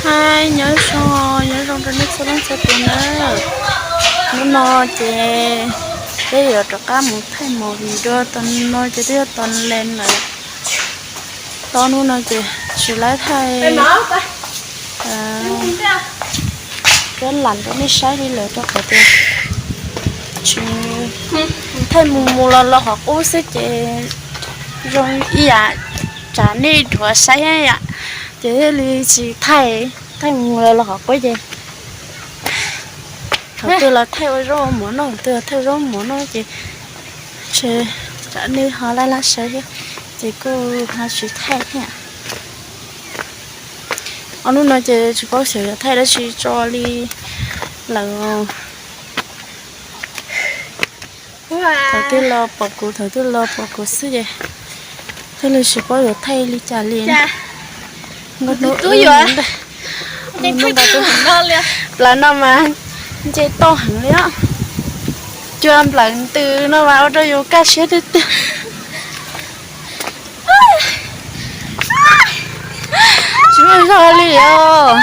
Hi, nyob zoo, nyob zoo rau nej txhua leej txhua tus na. Hnub no ces peb yuav rov qab mus thaij movie dua, tam no ces twb yog tam lees lawm. Tau hnub no ces tsis laib thaij kab lam rau nej saib li lawm rau qhov tias tsis thaij mus mus los los qhov qub xwb ces zoo ib yam tsam nej dhuav saib yam, ces thiaj li tsis thaij, thaij mus mus los los qhov qub ces thaum twg los thaij ua zaub ua mov noj, thaum twg los thaij ua zaub ua mov noj ces tsam nej ho laj laj saib thiab, ces kuj ho tsis thaij thiab. Ob hnub no ces tsis paub xyov yuav thaij dab tsi tso li lawm. Thaum twg los pom kuv, thaum twg los pom kuv xwb ces thiaj li tsis paub yuav thaij li cas li. Nplawm no mas nce toj heev li os. Cua nplawm ntws no mas ua rau yus kaj siab tiag tiag. Tsis muaj zog li os.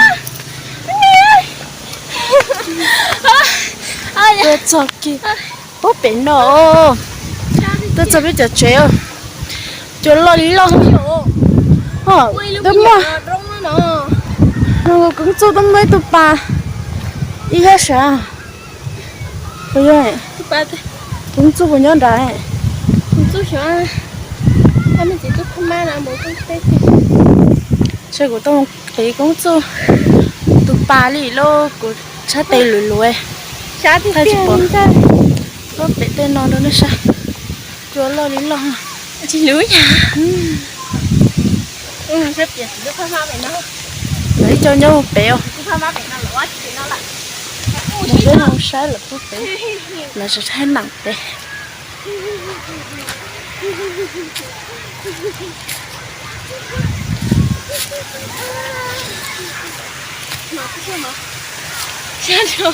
Tuaj txog kiag pub pem no, tuaj txog peb cov tsev, cua loj li loj. Twb muaj, koob txuj twb muaj ib tug pas ib yab sav. Koob txuj puas nyob nrad? Kuv tau qiv koob txuj tus pas li lauj, kuv tshab tes luv luv. Thaij tsis pom. Pub pem tej no rau nej saib. Cua loj li loj. Tsis luv yag. Lawv ib co nyob pem os. Peb mus saib lawv pub pem, lawv tseem saib neem pem.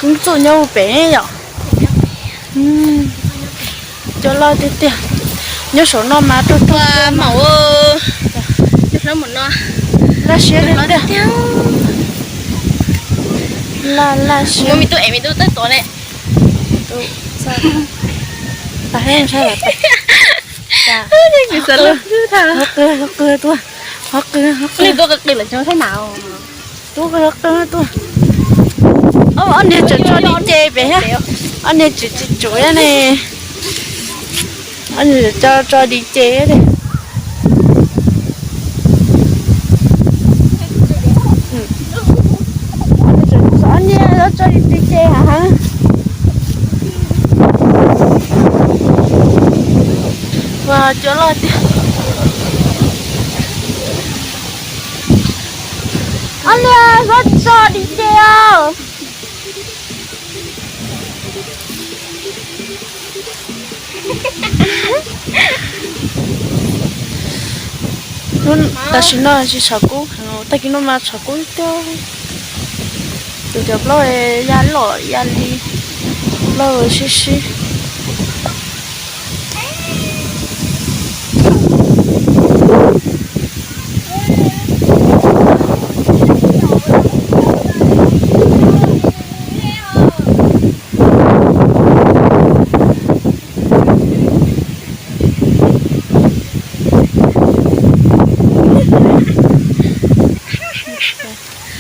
Koob txuj nyob pem yom. Cua loj tiag tiag. Nyob saum no mas rau rau maum. Laj siab tiag tiag. Laj laj siab. Qw, qw tuaj, qw, qw tuaj. Tub qw tuaj. Ob niag tseem tso di ce pem thiab. Ob niag tseem tsis tsum thiab ne. Ob niag tso tso di ce thiab. Ob niag tso di ce heev. Ua cua loj tiag. Ob niag tso di ce os. Tam sim no tsis tshav kub, tag kis no mas tshav kub tiag. Tus cov plaub ya loj ya li, plaub sib sib.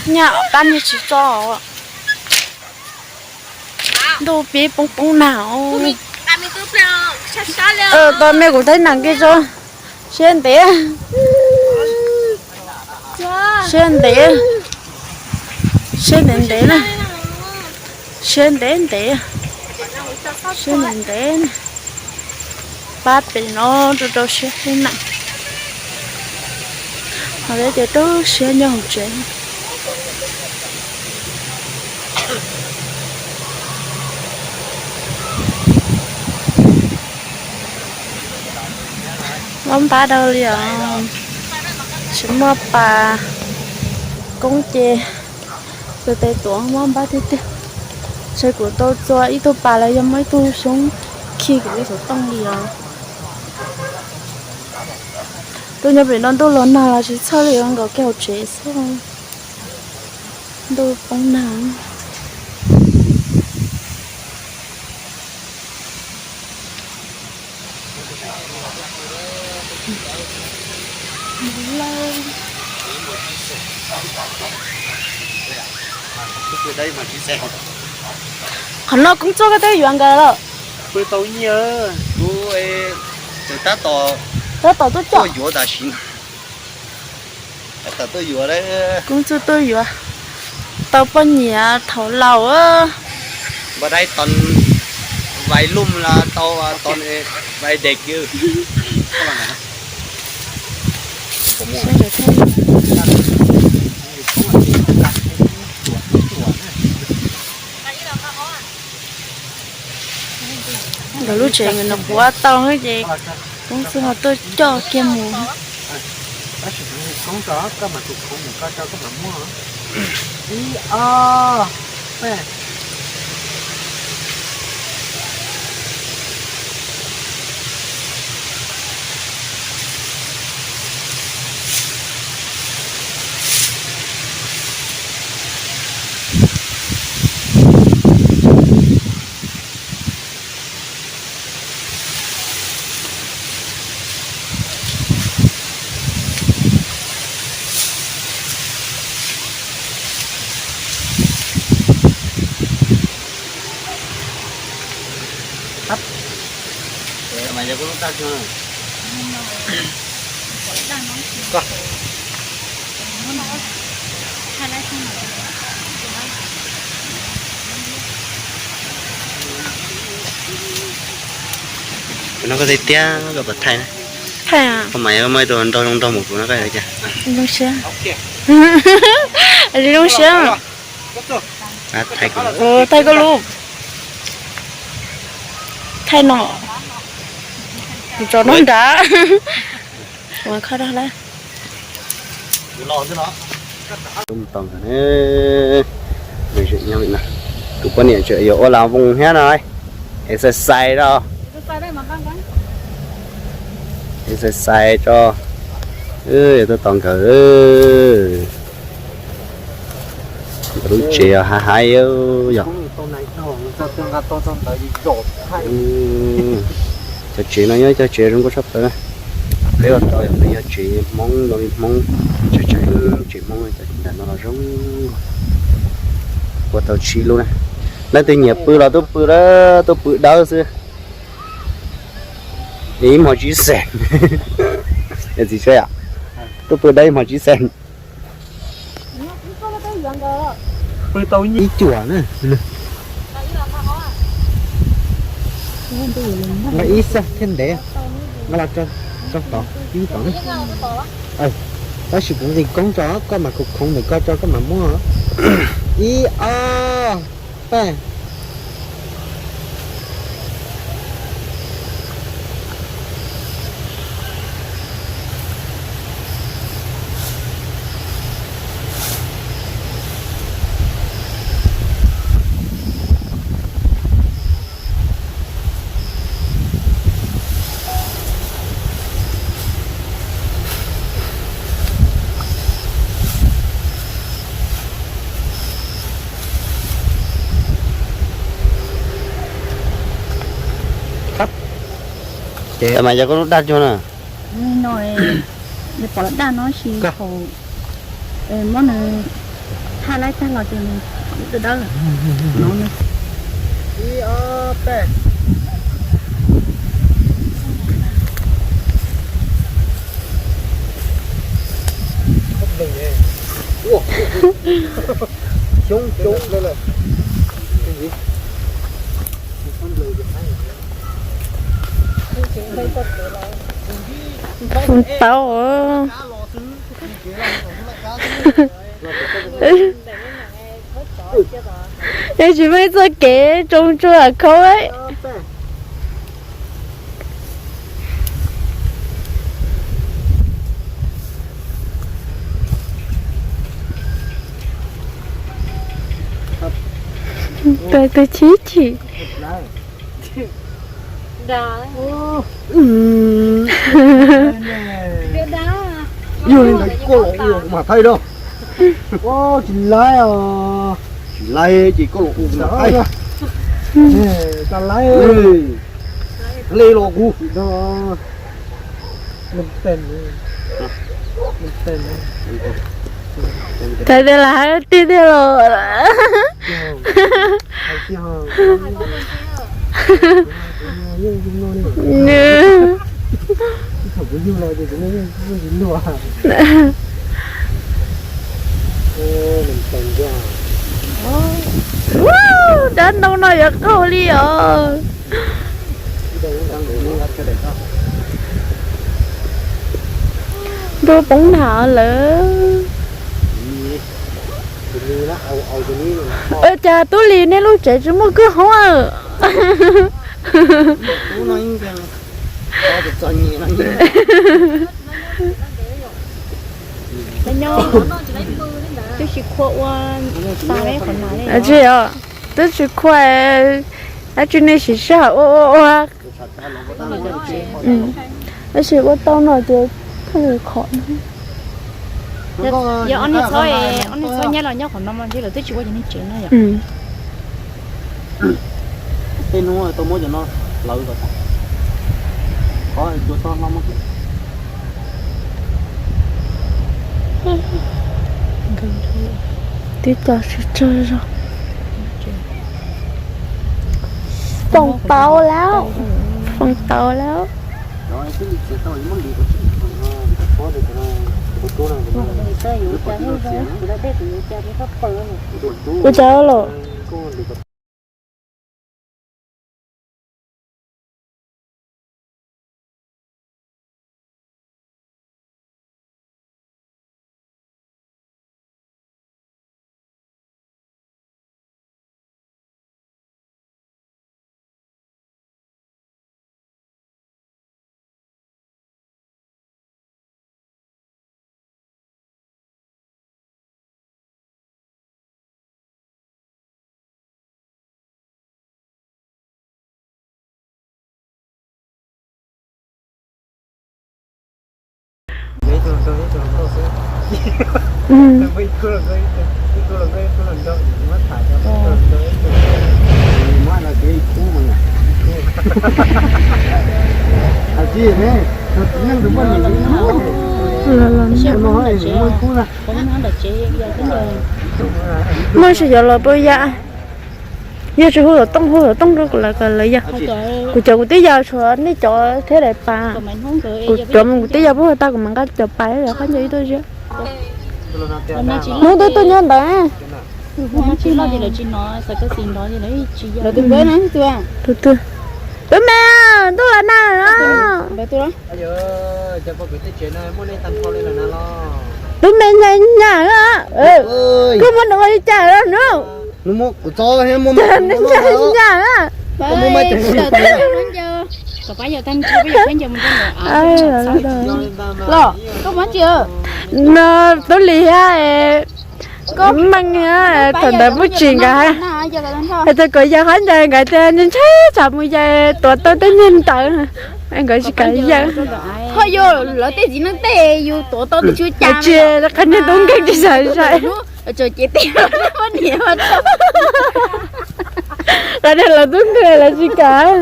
Nyaj qab niag tsis tso. Ntuj pib poob poob nag. Tau me kuv thaij neem kiag tso. Siab ntev. Siab ntev. Siab ntev ntev na. Siab ntev ntev. Siab ntev ntev na. Pab pem no rau rau siab thaij neem. Ho peb ces rau siab nyob hauv tsev. Mob npab dhau li os. Tsis muaj pas koob ces tus tes tuav mob npab tiag tiag. Ntshe kuv tau txua ib tug pas los yog muaj ib tug xyoob khi kuv lub xov tooj li os. Tuaj nyob pem no ntuj los nag los tsis txhawj li os, nkaum kiag hauv tsev xwb. Ntuj poob nag. Qhov no Koob Txuj koj twb yuav nkawd lawm. Tab tom tuaj coj. Koob Txuj tuaj yuav tau poj niam thaum laus. Nkawd lub tsev nkawd nws qhuav tau ces Koob Txuj ho tuaj coj kiag mus. Kuv no koj tij tiag koj puas thaij na? Thaij. Koj mas yog muaj ib tug nraug zoo nraug mus kuv no koj yuav cas? Zoo siab. Zoo siab. Thaij koj lub. Thaij no. Kuv tso no nrad. Tus poj niam tseem yuav ua las voos thiab no, exercise no, exercise tso, yuav tuaj tos nkawd. Nkawd lub tsev hav hav yog. Cov tsev no nyob cov tsev zoo nkauj tshaj plaws na. Peb ua tau yog peb yog tsev Hmoob zoo li Hmoob, tsev, tsev Hmoob nyob ntawm no los zoo. Ua tau tsib lub na. Leej twg nyiam pw los tuaj pw, tuaj pw dawb xwb. Ib hmos tsib xees. Txiv Tshuaj, tuaj pw dawb ib hmos tsib xees. Ib cuam na. Ib xees thiab ntev. Nqa los tso tod, ib tod na. Tab sis kuv nqis koob tso, koj mam khoov khoov ntawm koj tso koj mam muab. Ib, ob, peb. Ces mas yog koj lub daj cuag na. No, nws pom daj no sis thaum muab nws thaj laib tag los ces nws dawb dawb no. Ib, ob, peb. Xyoob coob. Fun tau. Yog tsis muaj ib txoj kev tsoo tsuag khaub. Tus, tus chib chim. Yog li ntawd koj los ua kuv mam thaij rau. Ua tsis laib os. Tsis laib ces koj los ua kuv ntawm qaib. Tsis laib. Hle los kuv. Txawm tias lam hais tiag tiag los. Dab ntoo no yuav qaug li os. Ntuj poob nag lawm. Cas Tub Lis nej lub tsev tsis muaj kwj hoob? Tsis os, twb tsis khua, dab tsi nej siv sij hawm ua ua ua. Tab sis ua tau no ces thiaj li khov. Yog ob niag txhob, ob niag txhob nyob los nyob qhov no mas ntshe lawv twb tsis ua cov niag tsev no yom. Tej hnub tau muab cov no lawv kom tas. Qhov cua txhob hlob muab kiag. Tib co sib tsawg zog. Foom tau lawm, foom tau lawm. Kuv cov los. Muaj tsis yog los pab ya. Yog tsis hu xov tooj, hu xov tooj rau kuv lawv kom lawv yog. Kuv cov kuv twb yog tshuav nej cov thiab daim pas. Kuv cov kuv twb yog puag tag kuv mam nqa cov pas yog qhab ncaws ib tuaj ziab. Hnub twb tuaj nyob ntawd. Tus twg? Tub me, ntuj los nag. Tub me nyaj nyaj, koj muab nws ua li cas los nub? Nyaj. No Tub Lis thiab Meej, thaum ntawd muaj tsim nkawd hais tias kom yawm qhab ncaws, nkawd tias ntshai tsam mus yawm tuav tau tej niag ntawd, nkawd tsis kam yawm. Ho yog lawv tej txiv neej tej yus tuav tau tej tsis ua cas, tsis qhov niag tub nkeeg tsis xav sai. Qhov niag lawv tub nkeeg lawv tsis kam.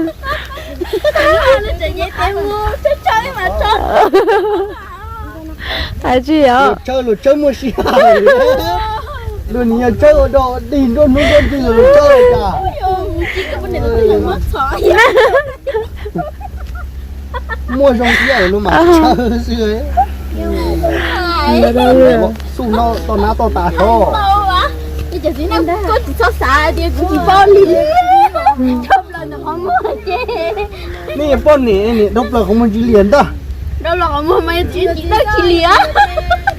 Hais tsis yog. Luag tsawb muaj sij hawm, luag nim yog tsawb ua dog dig nruab hnub nruab twg luag tsawb li cas. Muaj zoo thiab luag mam tsawb xwb. Xub no toj nab toj tas sov. Nej poj niam nim dob plaws qhov muag tsis liam ntag.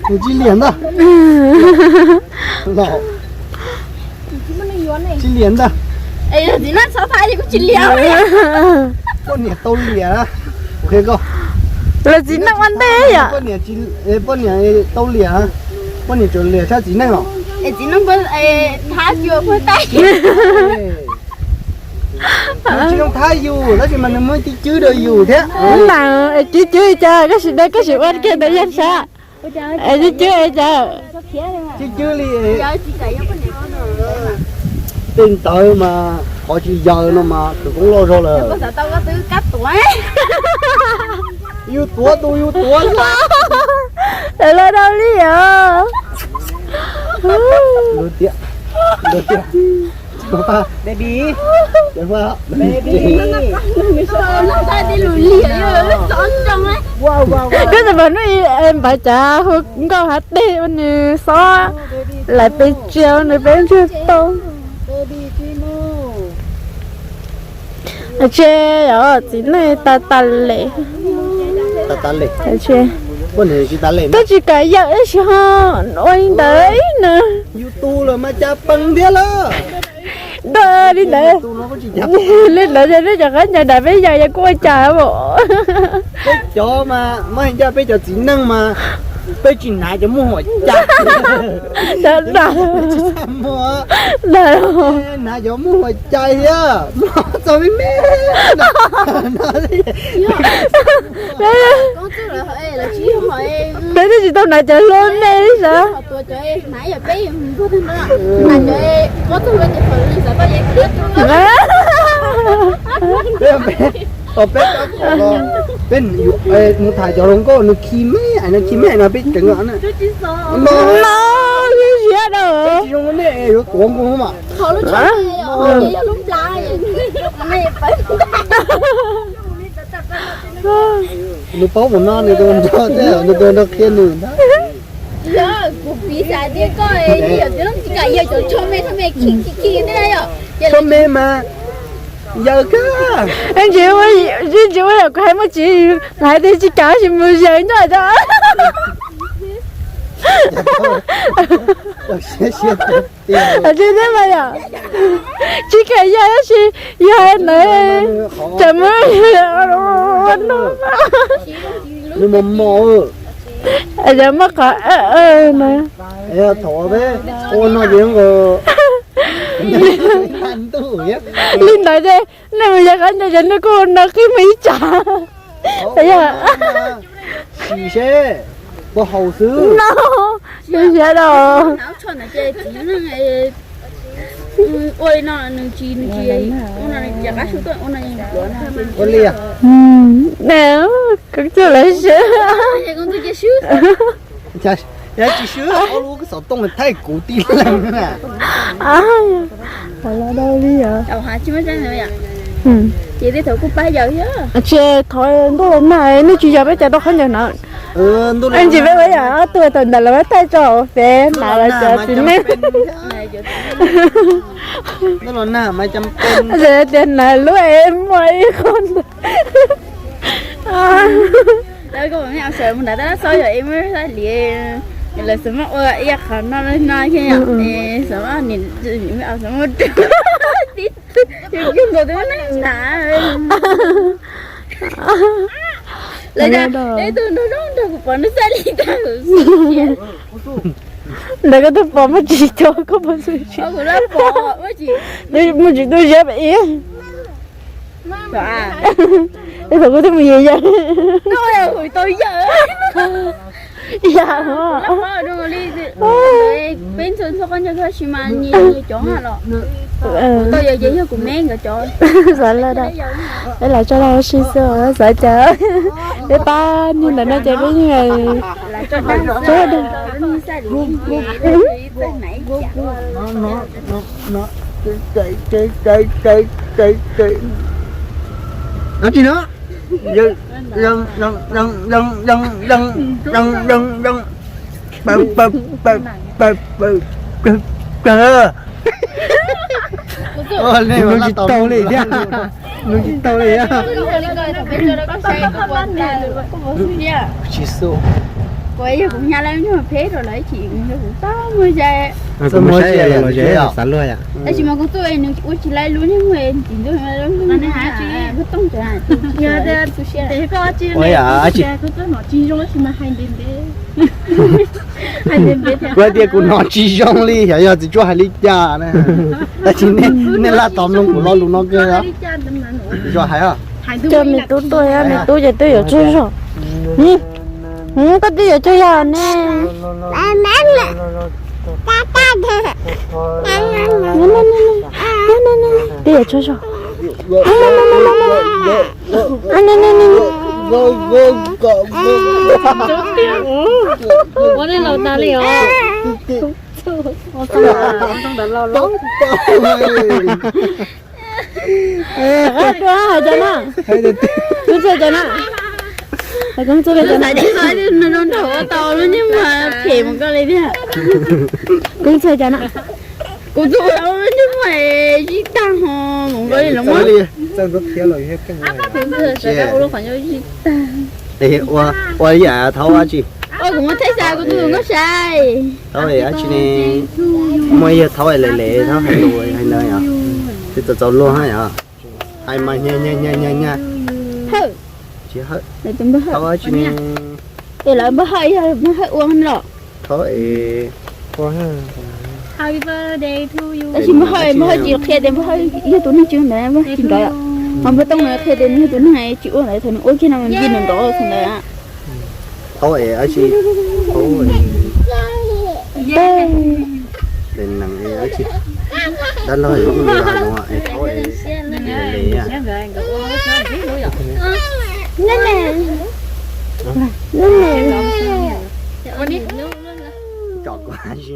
Tsis liam ntag. Tsis liam ntag. Poj niam tau liam. Kuv qhia koj, lawv txiv neej ua ntej yom. Poj niam tau liam, poj niam tseem liam tshaj txiv neej os. Nws tsis zoo thab yus tab sis mas nws muaj cib cwb rau yus thiab. Ntawd es cib cwb cas koj sim de koj sim ua kiag ntawd yog sab. Es cib cwb es cas? Cib Cwb li. Tej ntawd mas qhov tsis yog no mas khawv koob loj zog lawm. Yus tuav tus yus tuav xwb. Lawv los rau li os. Baby. Baby. Koj tus pom hnub npawg cav hu nkauj hav teg ua nws xob lawm pes tsawg nws peb ntsuag tau. Tsis yog txiv neej tas tas li. Twb tsis kam yawm tab sis ho ua li ntawd ib no. Yus tus los mas cas pees thiab lawm. Li ntawd, li ntawd yog peb cov qab ncas dam peb yawm yog kuj ua cas mas. Peb cov mas muaj ncaj peb cov txiv neej mas peb tsis hnav cov muaj huam cai. Cov dam, hnav cov muaj huam cai thiab muaj txog me me. Peb twb tsis tau hnav cov hlua me li sav. Peb, peb mus tham cov hluas nkauj nws khi me, nws khi me no peb tseev no. No, siab dau. Yuav tuav nkaus mas. Nws paub mus no nws tus nrog, nws tus nrog qhia nws ntag. Tsis yog, kuv piv xav tias koj yog tsis kam yog cov tsho me, tsho me khi khi khi thiab yom. Tsho me mas yawg kawg. Ntsis ua, ntsis ua yam kuv hais muaj tsis, hais tias tsis kam tsis mus yawg nyob cov. Tsis thiab mas yom. Tsis kam yawg tab sis yog hais ntawd tsam muab nws mos mos. Yog muab qhov na. Thaum peb ua no ces nkaus li ntawd ces nej mus yog qab ncas ces nej kuj ua no qhib mus ib tsam. Yog sim seb puas haum xwb no. Siab dau. Ua li no nws tsis, nws tsis ua no, nws cov qab su tuaj ua no. Ua li koj lawv swb. Yog tsis swb ob lub xov tooj thaij kuv tib leeg na. Qhov los dau li os. Ces tej thaum kuj pab yawg thiab. Tsis thov ntuj los nag nej tsis yog peb cov rau qhov ncauj na. Ntsis peb ua yam ob tug tawm ntawm lawv thaij tso fev mas lawv cov txiv neej. Tias na lub es muaj ib qho ntawd. Lawv koj me aus sawv mus nrad tab laj xob yog es muab xab liv, lawv xav muab ua ib qho no no yom, xav muab, xav muab yug nkaus twb muab neeg hnav. Lawv cas ib tug nrog zoo nrog kuv pom nws xab liv tag. Ntawd koj twb pom muaj tsis cov koj pom xwb. Muaj tsis tu ziab ib. Ib thaum koj twb mus yig yawg. Yam peb ntxhua ntxhua qhov ncauj tab sis mas nyias cov los. Tau yog ces yog kuv me nkawd cov. Xav lawm da. Peb lam tso lawm ua si xwb xav cas peb pab niag ntawm no ces peb yeej tsuag dua. Dab tsi no? Nws tsis tau li thiab. Nws tsis tau li thiab. Tsis xu. Kuv yog kuv nyab lawv nyuag phem rau lawv chim kuv tau muaj zai. Kuv muaj zai los zai xav luag yom. Tab sis mas kuv tuaj nws ua tsis laib lub niag muag tsis ntuj. Kuv tias kuv hnov tsis zoo li xyov yog txiv tsuas hais li cas na. Tab sis nej laj tos mloog kuv lo lus no kawg. Txiv tsuas hais os. Coj me tub tuaj, me tub ces twb yuav tsaug zog. Koj twb yuav tsaug zog ne. Tej yam tsaug zog. Ua nej laus tas li os. Ua ntawd laus laus. Dua hais cov no. Kub txuag cov no. Kub txuag cov no. Nws nrog ua tau lub ntsej muag phem mus koj li thiab. Kub txuag cov no. Kuv tus ua lub ntsej muag zij tag ho mus koj li los muab. Ua li yam thaub dab tsi? Ua kuv muab thaij xav kuv tus nkauj sai. Thaub dab tsi ne? Muaj yog thaub lem lem thaub hais lus hais ntawd yom. Twb txaus txaus luag na yom. Hais mas nyag nyag nyag nyag nyag. Hawm. Tsis hawm. Thaub dab tsi ne? Es lawv npawg Hawj yog npawg Hawj ua los? Thaub es. Tab sis npawg Hawj, npawg Hawj tsis qhia tias npawg Hawj yog tus neeg tsis ua ntawd, npawg Hawj tsis nrov. Ho npawg Tooj na qhia tias nws yog tus neeg tsis ua ntawd, thaum nws ua kiag no nws nce nws nrov thaum ntawd. Thaub es dab tsi? Thaub es. Dab laug es ua li hais no es thaub es. Tsom kuv hais tsi.